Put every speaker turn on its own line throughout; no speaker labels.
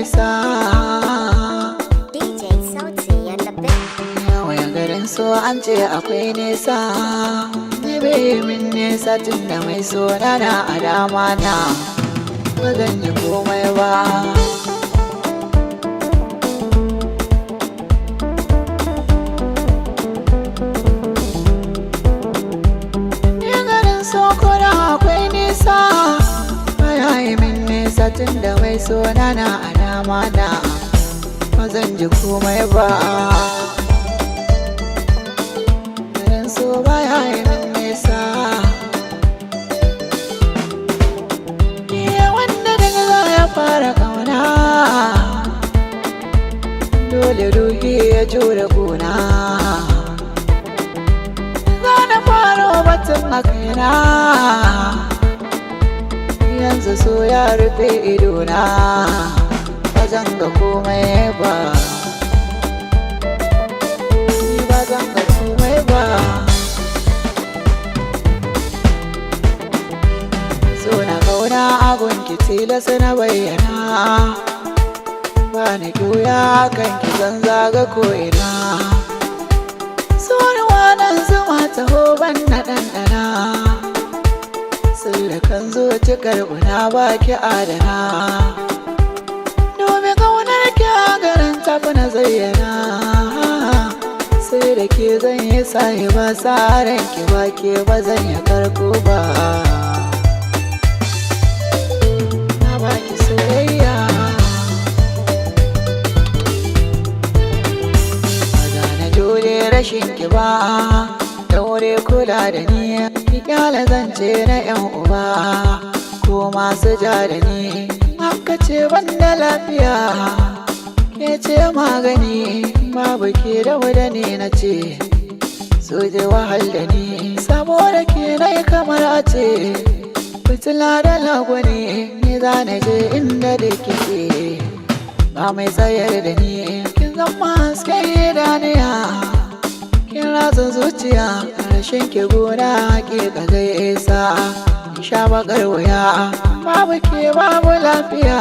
nisa.
DJ Sauti and the Big.
Yawan garin so an ce akwai nisa. Ni bai min nisa tun da mai so na na a dama na. Ba zan yi komai ba. Ni garin so ko da akwai nisa. Baya yi min nisa tun da mai so na na a dama na. Ba zan ji komai ba. Garin so baya yi min nisa. Iya wanda daga za ya fara kauna, dole ruhi ya jure kuna. Za na fara batun a kaina, yanzu so ya rufe idona, ba zan ga komai ba. Ni ba zan ga komai ba. So na kauna abun ki tilas na bayyana, ba ni ƙuya kan ki zan zaga ko'ina. So ni wannan zuma taho ban na ɗanɗana, sirrikan zuci karɓuna ba ki adana. Domin ƙaunar ki a garin tafi na zayyana, sai da ke zan yi sahiba, sa ranki ba ke ba zan yi karko ba. Na baki soyayya. Ba za na jure rashin ki ba. Daure kula da ni, ki kyale zance na yan uba ko masu ja da ni. Haka ce ban da lafiya, ke ce magani. Babu ke da wadani na ce su je wahal da ni. Saboda ke na kamar a ce fitila da lagwani. Ni za na je inda da kike, ba mai tsayar da ni. Kin zama hasken idaniya, kin ratsa zuciya. Rashin ki gona hakika zai isa in sha bakar wuya. Babu ke babu lafiya,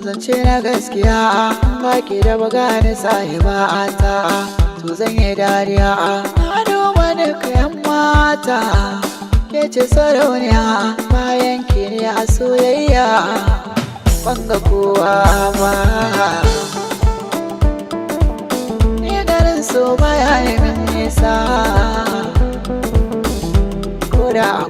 zance na gaskiya. Ba ki da bagani sahiba ta, to zan yi dariya. Na duba duka yan mata, ke ce sarauniya. Bayan ki ne a soyayya, ban ga kowa ba. Ni garin so baya yi min nisa, ko da